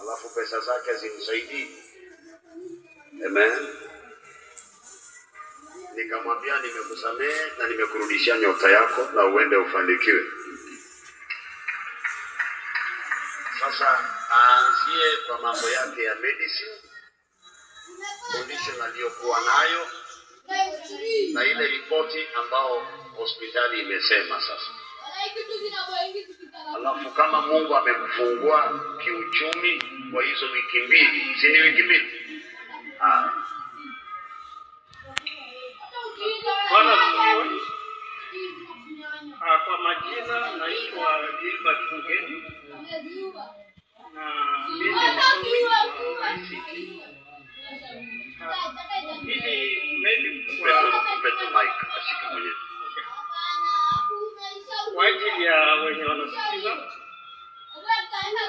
Alafu pesa zake zimsaidii. Amen. Nikamwambia, nimekusamehe na nimekurudishia nyota yako na uende ufanikiwe. Sasa aanzie kwa mambo yake ya medicine, condition aliyokuwa nayo na ile ripoti ambao hospitali imesema sasa. Alafu kama Mungu amemfungua kiuchumi kwa hizo wiki 2, si ni wiki 2? Ah. Bwana asifiwe. Kwa majina naitwa Gilbert Mugeni na mimi ni msomi wa ICT. Ili maybe Mpe tu mic ashike mwenyewe. Kwa ajili ya wenye wanasikiza,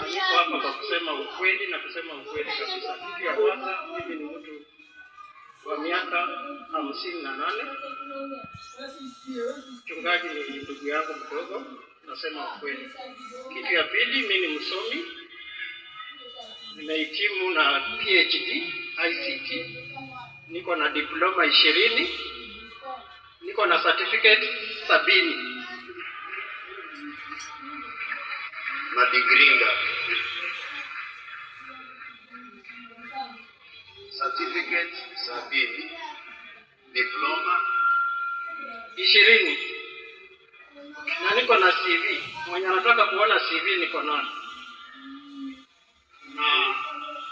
niko hapa kwa kusema ukweli na kusema ukweli kabisa. Kitu ya kwanza, mimi ni mtu wa miaka 58. Mchungaji ni ndugu yangu mdogo, nasema ukweli. Kitu ya pili, mimi ni msomi, nimehitimu na PhD ICT, niko na diploma 20, niko na certificate 70. Na degree ngapi? Certificate 70, diploma 20, na niko na CV. Mwenye anataka kuona CV niko nayo. Na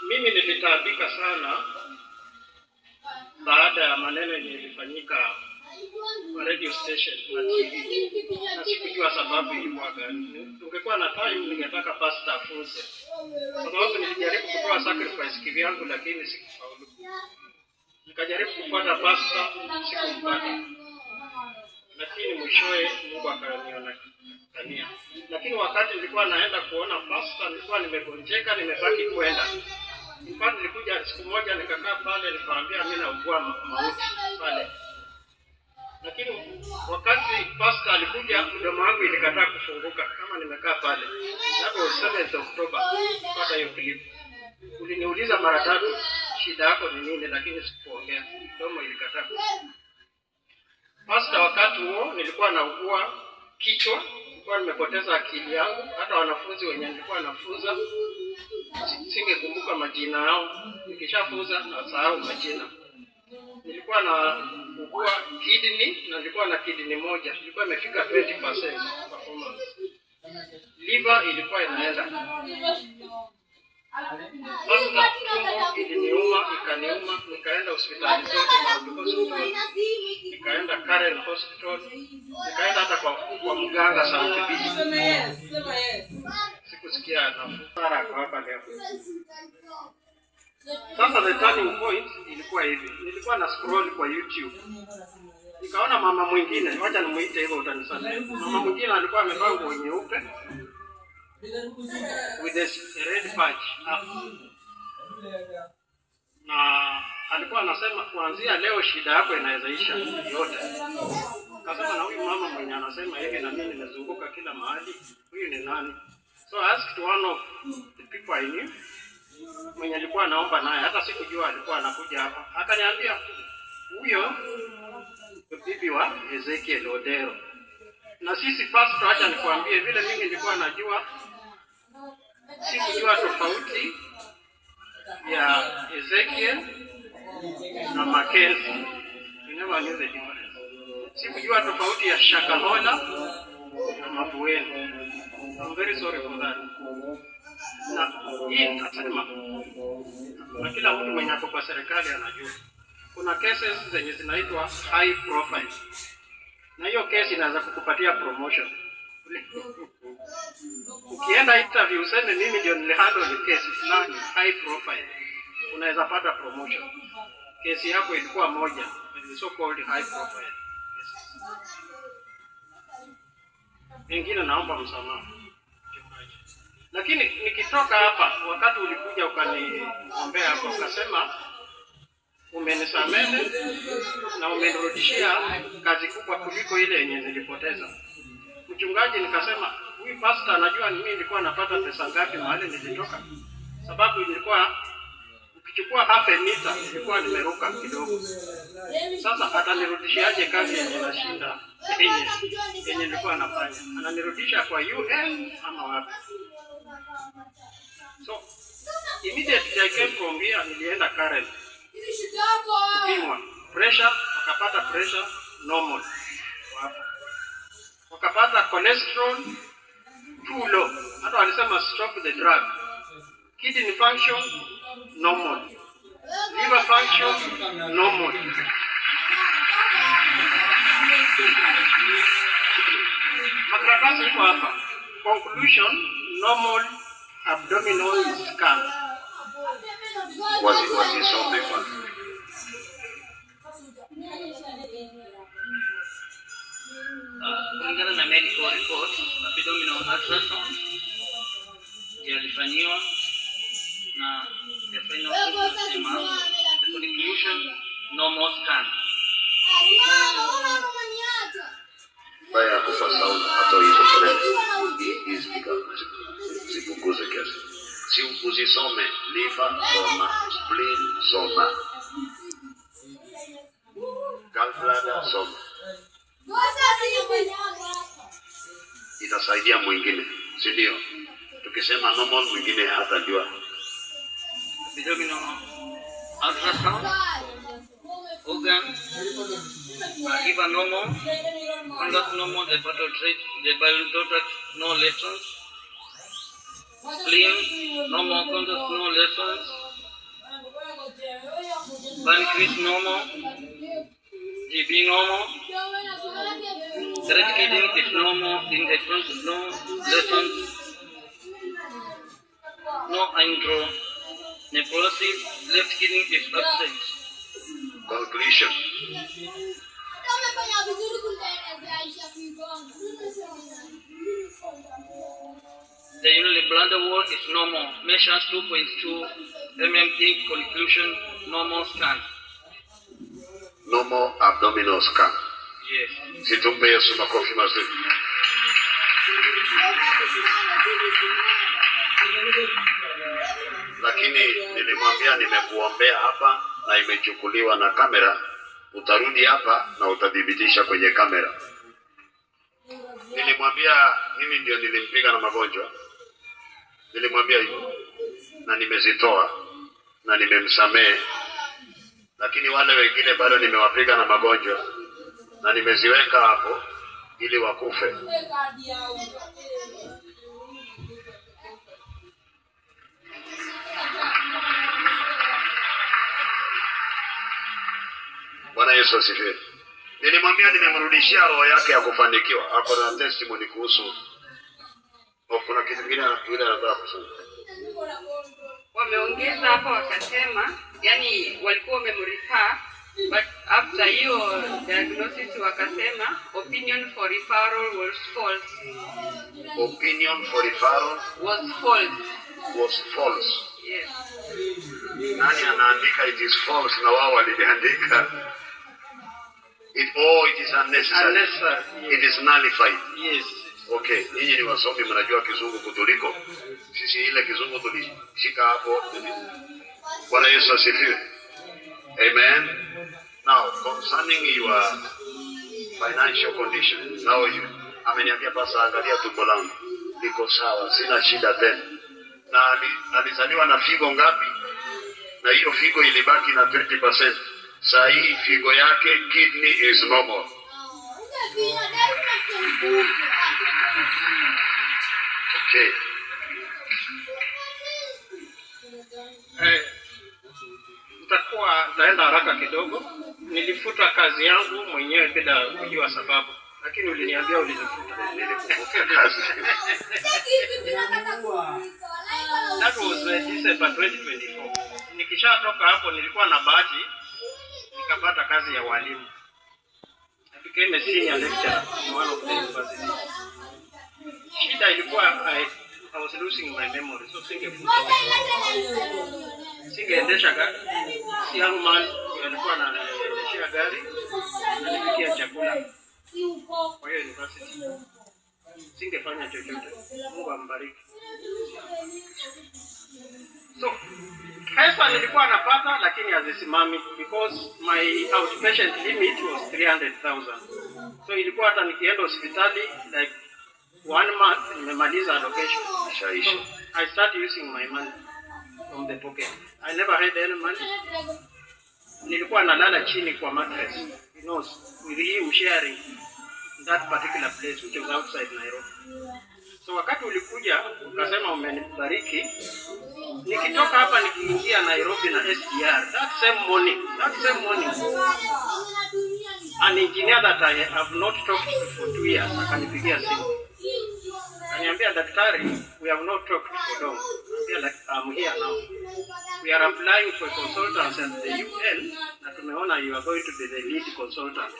mimi nilitaabika sana baada ya maneno yenye ilifanyika kwa radio station na TV, na sikujua sababu ilikuwa gani. Tungekuwa na time, ningetaka pastor afunze, kwa sababu nilijaribu kutoa sacrifice kivyangu, lakini sikufaulu. Nikajaribu kufuata pastor, sikumpata, lakini mwishowe Mungu akanionekania. Lakini wakati nilikuwa naenda kuona pastor, nilikuwa nimegonjeka, nimebaki kwenda. In fact, nilikuja siku moja nikakaa pale, nikamwambia mimi naugua mauti pale. Lakini wakati pastor alikuja, mdomo wangu ilikataa kufunguka kama nimekaa pale. That was 7th October. Pata hiyo clip. Uliniuliza mara tatu shida yako ni nini, lakini sikuongea. Mdomo ilikataa. Pastor, wakati huo nilikuwa naugua kichwa, nilikuwa nimepoteza akili yangu. Hata wanafunzi wenye nilikuwa nafunza singekumbuka majina yao. Nikishafunza nasahau majina. Nilikuwa na ugua kidney na nilikuwa na kidney moja ilikuwa imefika 20% performance. Liver ilikuwa inaenda. Sasa tumbo iliniuma, ikaniuma, nikaenda hospitali zote, Mount Hospital, nikaenda Karen Hospital, nikaenda hata kwa mganga Sauti B. Sema yes, sema yes. Sikusikia nafuu. Sara ako hapa leo. Sasa the turning point ilikuwa hivi, nilikuwa na scroll kwa YouTube, nikaona mama mwingine, wacha nimuite hivyo, utanisamehe. Mama mwingine alikuwa amevaa nguo nyeupe with a red patch up, na alikuwa anasema kuanzia leo shida yako inaweza isha yote. Kasema na huyu mama mwenye anasema hivi na mimi nimezunguka kila mahali, huyu ni nani? So I asked one of the people I knew mwenye alikuwa anaomba naye, hata sikujua alikuwa anakuja hapa. Akaniambia huyo bibi wa Ezekiel Odero. Na sisi pastor, acha nikwambie, vile mimi nilikuwa najua, sikujua tofauti ya Ezekiel na Mackenzie. We never knew the difference. Sikujua tofauti ya Shakahola na Mavueni. I'm very sorry for that. Na hii nitasema, na kila mtu mwenye ako kwa serikali anajua kuna cases zenye zinaitwa high profile, na hiyo kesi inaweza kukupatia promotion. Ukienda interview useme mimi ndio nilihandle kesi fulani high profile, unaweza pata promotion. Kesi yako ilikuwa moja, the so called high profile cases. Mengine naomba msamaha, lakini nikitoka hapa, wakati ulikuja ukaniombea hapa, ukasema umenisamehe na umenirudishia kazi kubwa kuliko ile yenye nilipoteza. Mchungaji, nikasema huyu pastor anajua mimi nilikuwa napata pesa ngapi mahali nilitoka. Sababu ilikuwa ukichukua half a meter ilikuwa nimeruka kidogo. Sasa atanirudishiaje kazi yenye nashinda yenye nilikuwa nafanya? Ananirudisha kwa UN ama wapi? So immediately I came from here, nilienda Karen kupimwa pressure, wakapata pressure normal hapo, wakapata cholesterol too low, hata walisema stop the drug. Kidney function normal, liver function normal. Makaratasi iko hapa. Conclusion, normal abdominal scan. Wazisome kwanza. Kulingana na medical report, abdominal ultrasound yalifanyiwa na the final report inasema the conclusion, normal scan. Baya kufa sound hata hizo kelele. Hii speaker zipunguze kiasi. Si uzisome liver soma, spleen soma, gallbladder soma. Itasaidia mwingine, si ndio? Tukisema normal mwingine hatajua. Abdominal ultrasound, organ, liver normal, conduct normal, the hepatal trait, the bile duct, no lesions, spleen normal, conduct no lesions, pancreas normal, GB normal, right kidney is normal, in the front no lesions, no hydronephrosis, left kidney is absent. Conclusion. The urinary bladder wall is normal, measures 2.2 mm thick. Conclusion, normal scan. Normal abdominal scan. Yes. Si tumpe Yesu makofi mazuri. Lakini nilimwambia nimekuombea hapa na imechukuliwa na kamera, utarudi hapa na utathibitisha kwenye kamera. Nilimwambia mimi ndio nilimpiga na magonjwa, nilimwambia hivyo na nimezitoa na nimemsamehe, lakini wale wengine bado nimewapiga na magonjwa na nimeziweka hapo ili wakufe. Bwana Yesu asifiwe. Nilimwambia nimemrudishia roho yake ya kufanikiwa. Ako na testimony kuhusu. Oh, kuna kitu kingine yule anataka kusema. Wameongeza hapa wakasema, yani walikuwa wamemrefer, but after hiyo diagnosis wakasema opinion for referral was false. Opinion for referral Was false. Was false. Yes. Nani anaandika it is false na wao waliliandika? Oh, it is unnecessary. Unnecessary. It is nullified. Yes. Okay, nyinyi ni wasomi mnajua kizungu kutuliko. Sisi ile kizungu tulishika hapo. Bwana Yesu asifiwe. Amen. Now, concerning your financial condition, now you ameniambia, "Pastor, angalia tumbo langu liko sawa, sina shida tena." Na alizaliwa na figo ngapi? Na hiyo figo ilibaki na 20%. Saa hii figo yake, kidney is normal. Okay. Nitakuwa naenda haraka kidogo. Nilifuta kazi yangu mwenyewe bila kujua sababu, lakini uliniambia ulinifuta. Nilikufuta kazi. That was December 2024. Nikishatoka hapo nilikuwa na bahati nikapata kazi ya walimu. I became a senior lecturer in one of the universities. Shida ilikuwa I was losing my memory, so singefuta. Singeendesha gari. Si Haruman alikuwa ananiendeshea gari, ananipikia chakula. Kwa hiyo university singefanya chochote. Mungu ambariki. Pesa nilikuwa napata lakini hazisimami because my outpatient limit was 300,000. So ilikuwa hata nikienda hospitali like one month nimemaliza allocation. Ishaisha. So I start using my money from the pocket. I never had any money. Nilikuwa nalala chini kwa mattress, with him sharing that particular place which was outside Nairobi. So wakati ulikuja ukasema umenibariki, nikitoka hapa nikiingia Nairobi na SGR, that same morning, an engineer that I have not talked to for 2 years akanipigia simu, akaniambia, "Daktari, we have not talked for long." Niambia, like, "I'm here now. We are applying for consultants at the UN na tumeona you are going to be the lead consultant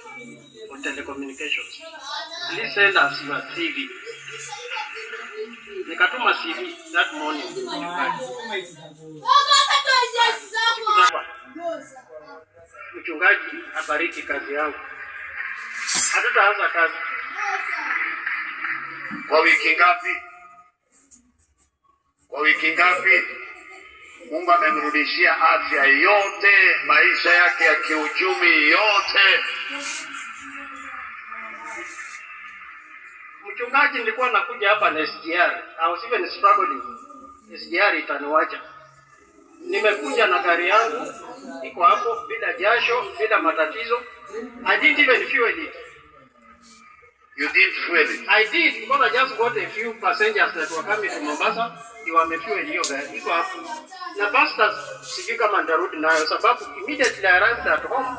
for telecommunications. Please send us your CV." Nikatuma CV that morning. Siku 7. Mchungaji abariki kazi yangu. Hatutaanza kazi. Kwa wiki ngapi? Kwa wiki ngapi? Mungu amemrudishia afya yote, maisha yake ya kiuchumi yote. Mchungaji, nilikuwa nakuja hapa na SGR. I was even struggling. SGR itaniwacha. Nimekuja na gari yangu iko hapo bila jasho, bila matatizo. I didn't even fuel it. You didn't fuel it. I did because I just got a few passengers that were coming to Mombasa. Ndio wamefuel hiyo gari iko hapo. Na pastors, sijui kama nitarudi nayo sababu immediately I arrived at home,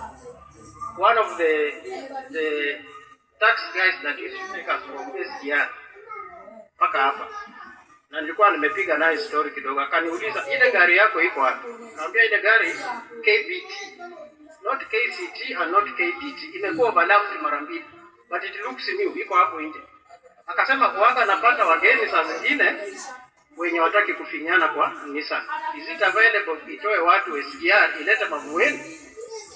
one of the taxi guys that used to take us from SGR mpaka hapa, na nilikuwa nimepiga naye story kidogo, akaniuliza, "Ile gari yako iko wapi?" Nikamwambia ile gari KBT, not KCT and not KDT, imekuwa overlapped mara mbili, but it looks new, iko hapo nje. Akasema kuanga napata wageni saa zingine wenye wataki kufinyana kwa Nissan. "Is it available itoe watu SGR ilete Mavueni?"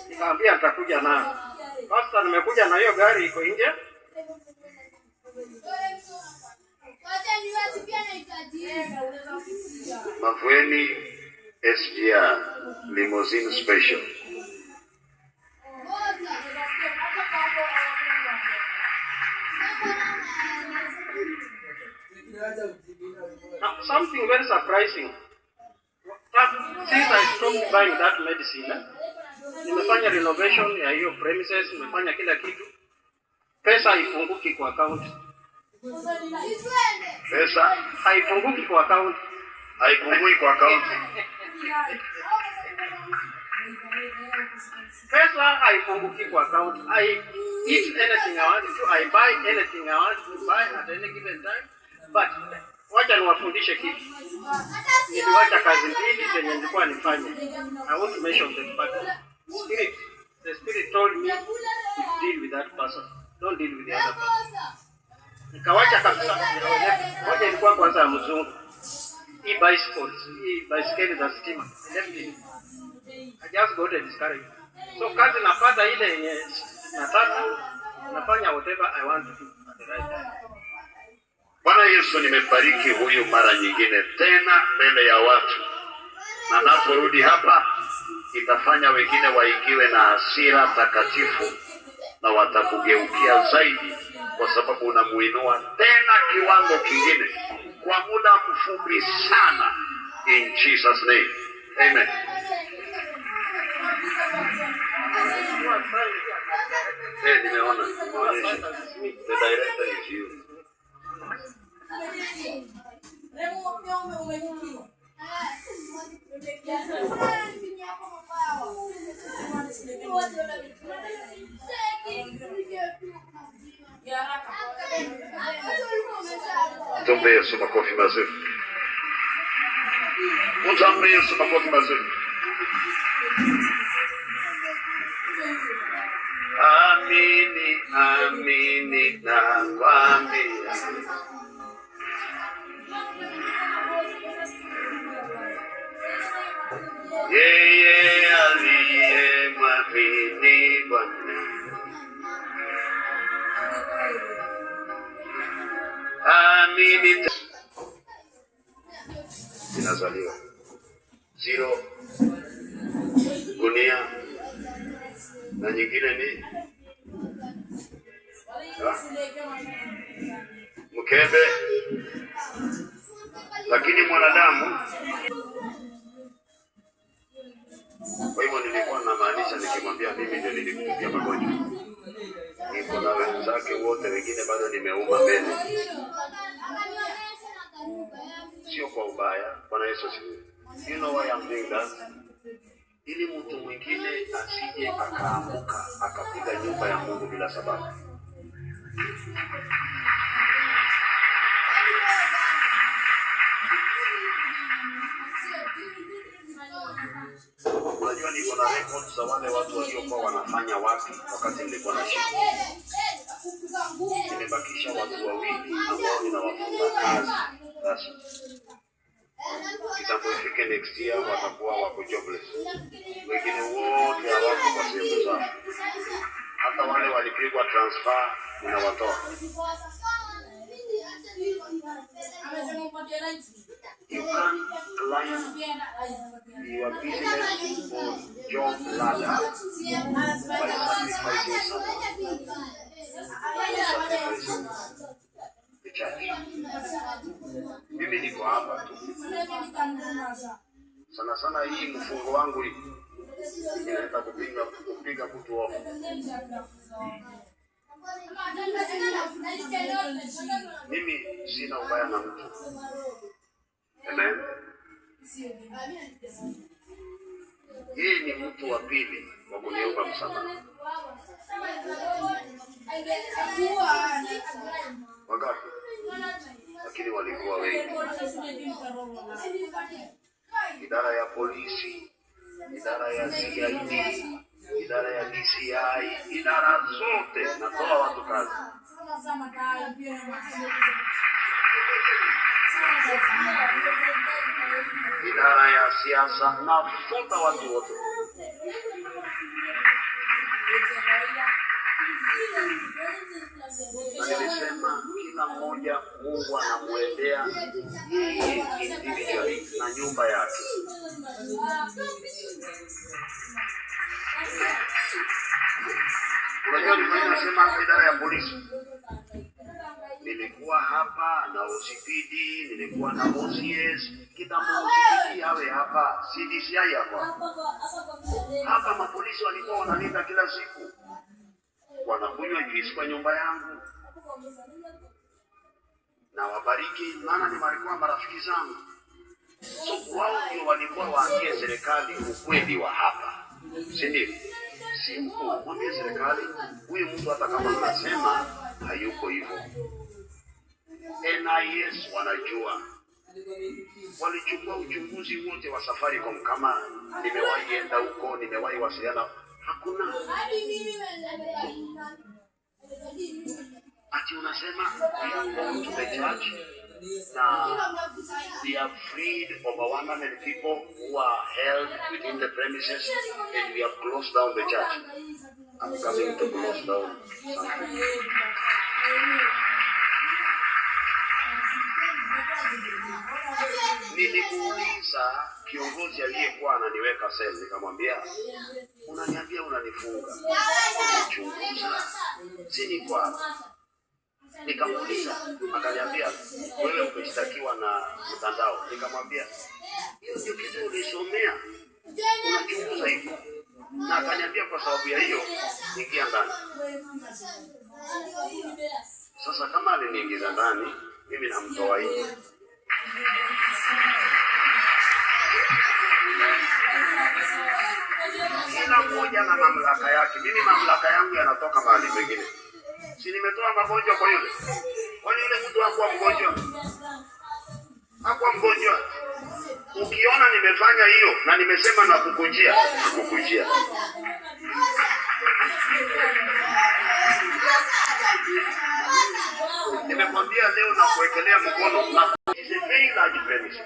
Nikamwambia nitakuja nayo. Sasa nimekuja na hiyo gari iko nje. Mavueni SGR Limousine Special. Now, something very surprising. Since I stopped buying that medicine, nimefanya renovation ya hiyo premises, nimefanya kila kitu. Pesa haipunguki kwa account. Pesa Haipunguki kwa account. Haipungui kwa account. Pesa haipunguki kwa account. I eat anything I want to, I buy anything I want to buy at any given time. But wacha niwafundishe kitu. Niliwacha kazi mbili zenye nilikuwa nifanye. I won't mention them, but the spirit told me to deal with that person. Don't deal with the other person. Nikawacha kabisa. Moja ilikuwa kwanza ya mzungu. Hii bicycles, hii baiskeli za stima. I left it. I just got discouraged. So kazi napata ile yenye nataka, nafanya whatever I want to do at the right time. Bwana Yesu, nimebariki huyu mara nyingine tena mbele ya watu, na naporudi hapa itafanya wengine waingiwe na hasira takatifu na watakugeukia zaidi, kwa sababu unamuinua tena kiwango kingine kwa muda mfupi sana. In Jesus name. Amen. Eh, nimeona. Nimeonyesha. The director is you. Tumpe Yesu makofi mazuri. Mtu ampe Yesu makofi mazuri. Amini, amini nakwambia. Yeye aliyemwamini Bwana amini zinazaliwa. Zero gunia na nyingine ni ha? Mkebe, lakini mwanadamu. Kwa hivyo nilikuwa namaanisha nikimwambia mimi ndio nilikutupia magonjwa, niko na wenzake wote, wengine bado nimeuma mbele, sio kwa ubaya. Bwana Yesu asifiwe. You know why I'm doing that? Ili mtu mwingine asije akaamuka akapiga nyumba ya Mungu bila sababu. Unajua niko na records za wale watu waliokuwa wanafanya wapi wakati nilikuwa na shida. Nimebakisha watu wawili ambao ninawafunga kazi rasmi. Kitambo ifike next year watakuwa wako jobless. Wengine wote hawako kwa sehemu zao. Hata wale walipigwa transfer ninawatoa. You can't climb your business or job ladder by sacrificing someone. Sacrificing the church. Mimi niko hapa tu. Sana sana hii mfungo wangu hii inaenda kupiga mtu off. Mimi sina ubaya na mtu. Amen. Yeye ni mtu wa pili wa kuniomba msamaha. Wangapi? Lakini walikuwa wengi. Idara ya polisi, idara ya CID, idara ya DCI, idara zote natoa watu kazi. Idara ya siasa nafuta watu wote. Na nilisema kila mmoja Mungu anamwendea yeye individually na nyumba yake. Unajua ni kwa nini nasema hapa idara ya polisi? Nilikuwa hapa na OCPD, nilikuwa na OCS, kitambo OCPD awe hapa, CDCI hapa. Hapa mapolisi walikuwa wanalinda kila siku, wanakunywa juice kwa nyumba yangu na wabariki, maana ni walikuwa marafiki zangu. So wao ndio walikuwa waambie serikali ukweli wa hapa, si ndio? Simple, mwambie serikali huyu mtu hata kama mnasema hayuko hivyo. NIS wanajua, walichukua uchunguzi wote wa Safaricom. Kama nimewahi enda huko, nimewahi wasiliana, hakuna ati unasema we have gone to the church na we have freed over 100 people who are held within the premises and we have closed down the church. I'm coming to close down something. Nilimuuliza kiongozi aliyekuwa ananiweka sel, nikamwambia unaniambia unanifunga, unachunguza, si niko hapa. Nikamuuliza, akaniambia wewe umeshtakiwa na mtandao. Nikamwambia hiyo ndio kitu ulisomea, unachunguza hivyo. Na akaniambia kwa sababu ya hiyo ingia ndani. Sasa kama aliniingiza ndani, mimi namtoa nje. Kila mmoja na mamlaka yake. Mimi mamlaka yangu yanatoka mahali pengine. Si nimetoa magonjwa kwa yule? Kwani yule mtu hakuwa mgonjwa? Hakuwa mgonjwa. Ukiona nimefanya hiyo na nimesema na kukujia, kukujia. Nimekwambia leo na kuwekelea mkono na it's a very large premises.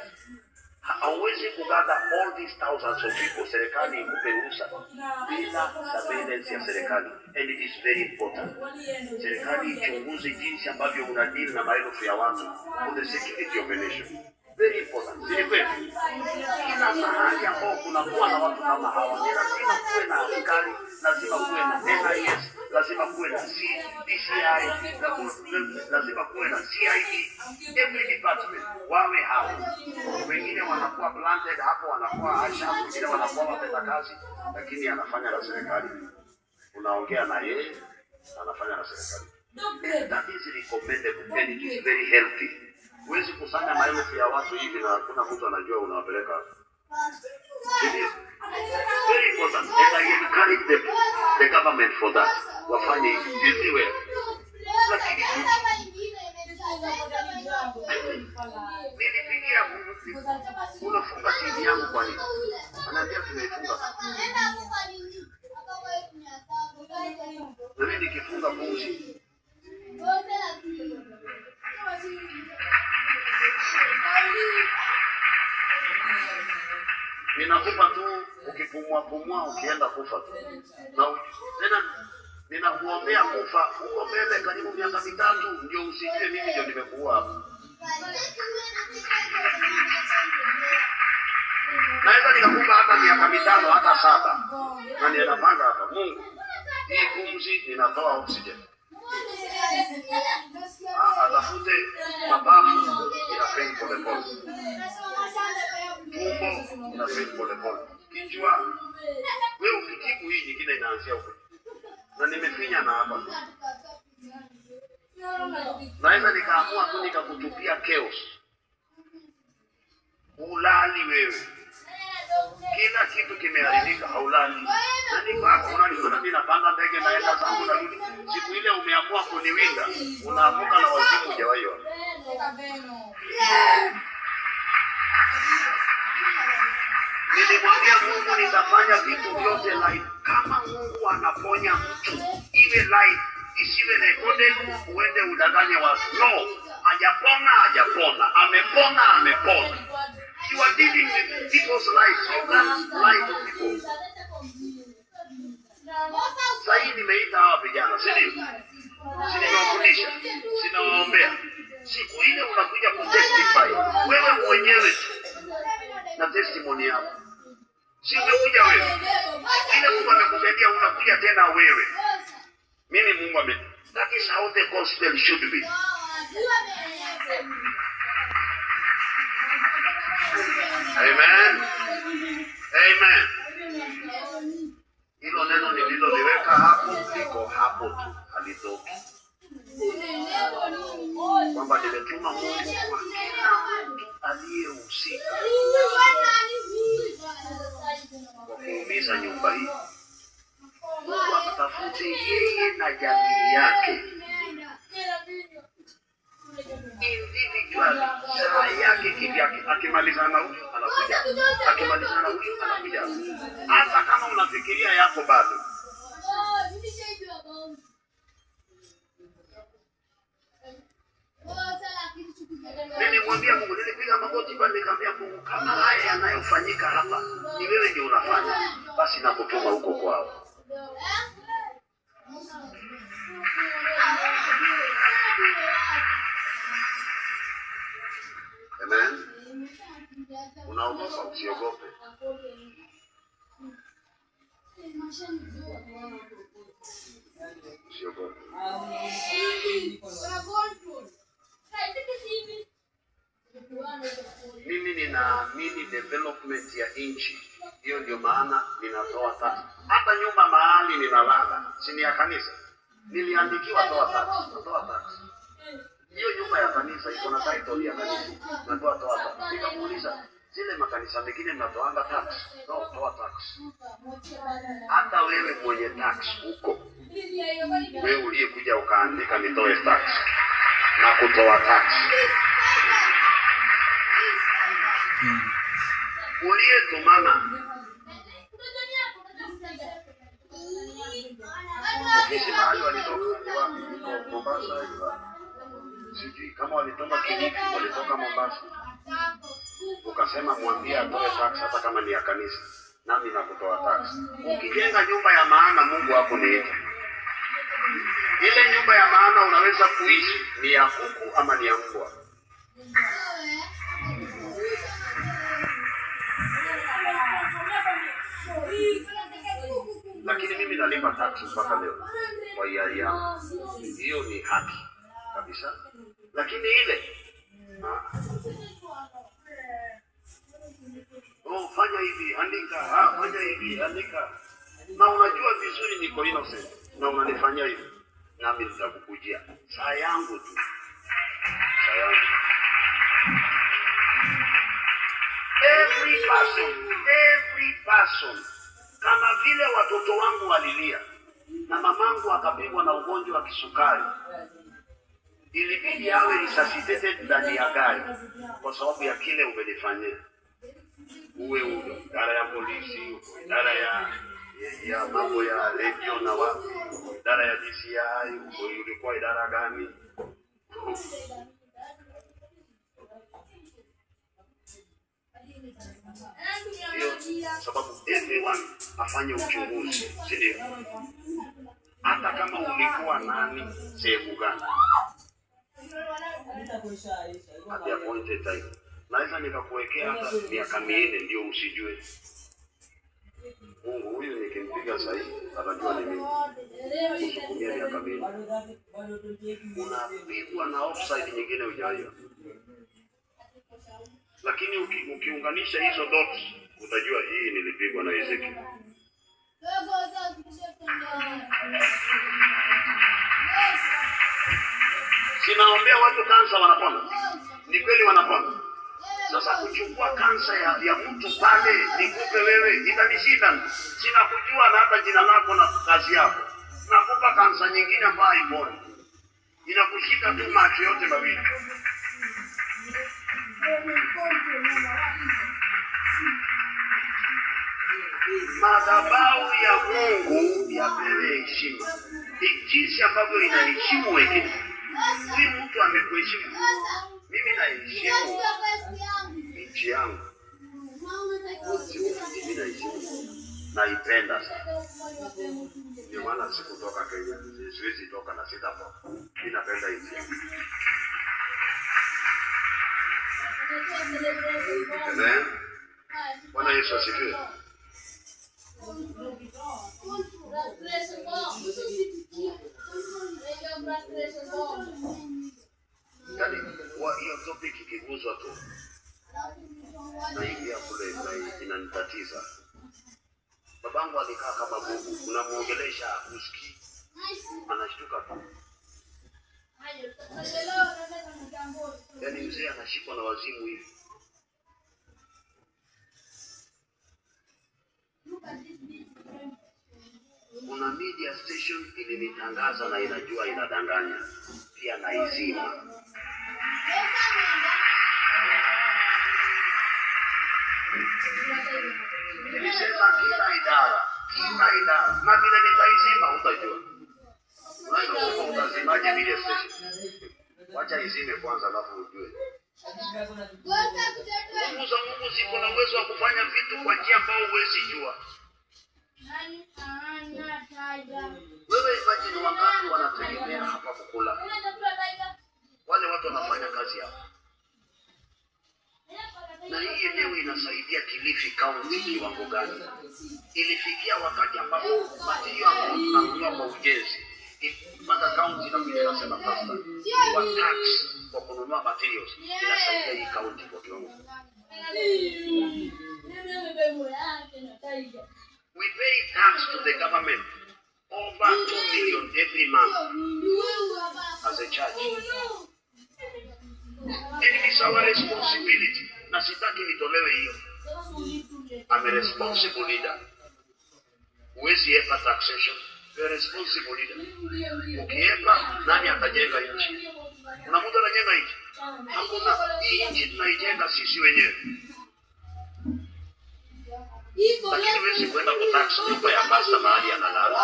Hauwezi kugather all these thousands of people, serikali ikupe ruhusa bila surveillance ya serikali, and it is very important. Serikali ichunguze jinsi ambavyo una deal na maelfu ya watu for the security of a nation. Very important. Si ni kweli? Kila mahali Tunakuwa na watu kama hawa. Ni lazima kuwe na askari, lazima kuwe na NIS, lazima kuwe na DCI, lazima kuwe na CID. Every department wawe hapo. Wengine wanakuwa planted hapo, wanakuwa asha, wengine wanakuwa wapenda kazi, lakini anafanya na serikali. Unaongea na yeye, anafanya na serikali. That is recommendable and it is very healthy. Huwezi kusanya maelfu ya watu hivi na hakuna mtu anajua unawapeleka. It is very important and I encourage the government for that. Wafanye everywhere. Lakini nilipigia Mungu, unafunga TV yangu kwa nini? Anaambia tumeifunga. Na mimi nikifunga pumzi ninakupa tu, ukipumua pumua, ukienda kufa tu. Na tena ninakuombea kufa huko mbele karibu miaka 3, ndio usijue mimi ndio nimekuua hapa. Naweza nikakupa hata miaka 5 hata 7, na ninapanga hapa, Mungu, hii pumzi ninatoa oxygen. Atafute mapafu ina fail pole pole, tumbo ina fail pole pole, kichwa wewe ukitibu hii nyingine inaanzia huko, na nimefinya na hapa. Naweza nikaamua tu nikakutupia chaos, ulali wewe, kila kitu kimeharibika, haulali. Na niko hapa unaniona mimi napanda ndege naenda zangu narudi. Siku ile umeamua kuniwinda, unaamuka na wazimu hujawahi ona. Nilimwambia Mungu nitafanya vitu vyote live. Kama Mungu anaponya mtu, iwe live, isiwe recorded, uende udanganye watu. No, hajapona, hajapona. Amepona, amepona. You are dealing with people's lives. You can't lie to people. Sasa hii nimeita hawa vijana, si ndio? Si nimewafundisha, sinawaombea. Siku ile unakuja kutestify wewe mwenyewe tu na testimony yako. Si umekuja wewe. Ile Mungu amekusaidia unakuja tena wewe. Mimi Mungu ame. That is how the gospel should be. Amen. Amen. Hilo neno nililoliweka hapo liko hapo tu, halitoki. Kwamba nimetuma Mungu kwa kila mtu aliyehusika kwa kuumiza nyumba hii. Mungu amtafute yeye na jamii yake individually, saa yake kivyake. Akimalizana huyu anakuja, akimalizana huyu anakuja. Hata kama unafikiria yako bado. Nilimwambia Mungu, nilipiga magoti pale nikamwambia Mungu, kama haya yanayofanyika hapa ni wewe ndio unafanya, basi nakutuma huko kwao. Amen. Unaogopa, usiogope. Usiogope. Mimi ninaamini development ya nchi. Hiyo ndio maana ninatoa tax. Hata nyumba mahali ninalala, si ni ya kanisa. Niliandikiwa toa tax, natoa tax. Hiyo nyumba ya kanisa iko na title ya kanisa. Natoa toa tax. Nikamuuliza, zile makanisa mengine mnatoanga tax? No, toa tax. Hata wewe mwenye tax huko, wewe uliyekuja ukaandika nitoe tax na kutoa tax, uliyetumana ofisi mahali walitoka ni wapi? Iko Mombasa, ni wapi? Sijui kama walitoka Kilifi, walitoka Mombasa. Ukasema mwambie atoe tax hata kama ni ya kanisa, nami nakutoa tax. Ukijenga nyumba ya maana, Mungu hakuniita. Ile nyumba ya maana unaweza kuishi ni ya kuku ama ni ya mbwa. Nalipa tax mpaka leo kwa hiari yangu, hiyo ni haki kabisa, lakini ile oh, fanya hivi, andika, fanya hivi, andika, na unajua vizuri niko innocent na unanifanyia hivi, nami nitakukujia saa yangu tu, saa yangu. Every person, every person, kama vile watoto wangu walilia na mamangu akapigwa na ugonjwa wa kisukari, ilibidi awe resuscitated ndani ya gari kwa sababu ya kile umenifanyia. Uwe idara ya polisi, uko idara ya mambo ya redio na wapi, uko idara ya DCI, uko ulikuwa idara gani? Ndio sababu everyone afanye uchunguzi, si ndio? Hata kama ulikuwa nani sehemu gani, at the appointed time. Naweza nikakuwekea hata miaka 4 ndio usijue. Mungu huyu nikimpiga sahihi atajua ni mimi. Usukumie miaka 4, unapigwa na offside nyingine hujaiona. Lakini ukiunganisha hizo dots utajua hii nilipigwa na Ezekiel. Sinaombea watu kansa wanapona, ni kweli wanapona. Sasa kuchukua kansa ya mtu pale nikupe wewe itanishinda. Sina kujua na hata jina lako na kazi yako. Nakupa kansa nyingine ambayo haiponi, inakushika tu macho yote mawili. Madhabahu ya Mungu yapewe heshima, jinsi ambavyo inaheshimu wengine. Huyu mtu amekuheshimu, mimi naheshimu nchi yangu, mimi naheshimu, naipenda sana. Ndio maana sikutoka Kenya, siwezi toka na sitatoka. Mimi napenda nchi yangu. Amen. Bwana Yesu asifiwe. Yaani hiyo topic ikiguzwa tu naingia kule na inanitatiza. Babangu alikaa kama bubu, unamuongelesha usikii, anashtuka tu. Yaani mzee anashikwa na wazimu hivi. Kuna media station ilinitangaza na inajua inadanganya, pia naizima. Nilisema kila idara, kila idara, na vile nitaizima utajua. Unaweza kusema utazimaje media station? Wacha izime kwanza, alafu ujue. Nguvu za Mungu ziko na uwezo wa kufanya vitu kwa njia ambayo huwezi jua. Wewe imagine wangapi wanategemea hapa kukula. Wale watu wanafanya kazi hapa. Na hii eneo inasaidia Kilifi County kiwango gani? Ilifikia wakati ambapo material ambayo tunanunua kwa ujenzi mpaka county inakuja inasema pastor, kwa tax kwa kununua materials inasaidia hii county kwa kiwango. We pay tax to the government over 2 million every month as a church. It is our responsibility. Na sitaki nitolewe hiyo. I'm a responsible leader. Huwezi epa taxation. You're a responsible leader. Ukiepa, nani atajenga nchi? Kuna mtu anajenga nchi? Hakuna. Hii nchi tunaijenga sisi wenyewe. Lakini huwezi kwenda kutax nyumba ya pasta mahali analala.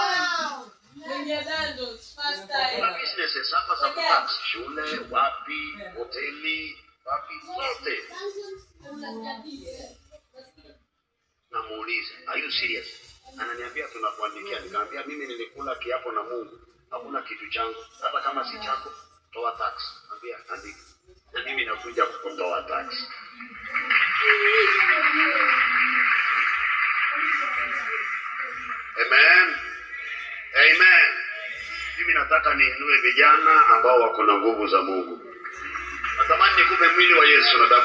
Kuna businesses hapa za kutax, shule, wapi, hoteli, wapi, zote. Namuuliza, are you serious? Ananiambia tunakuandikia. Nikamwambia mimi nilikula kiapo na Mungu, hakuna kitu changu, hata kama si chako, toa tax. Ambia andika, na mimi nakuja kukutoa tax. Amen. Amen. Mimi nataka niinue vijana ambao wako na nguvu za Mungu. Natamani nikupe mwili wa Yesu na damu.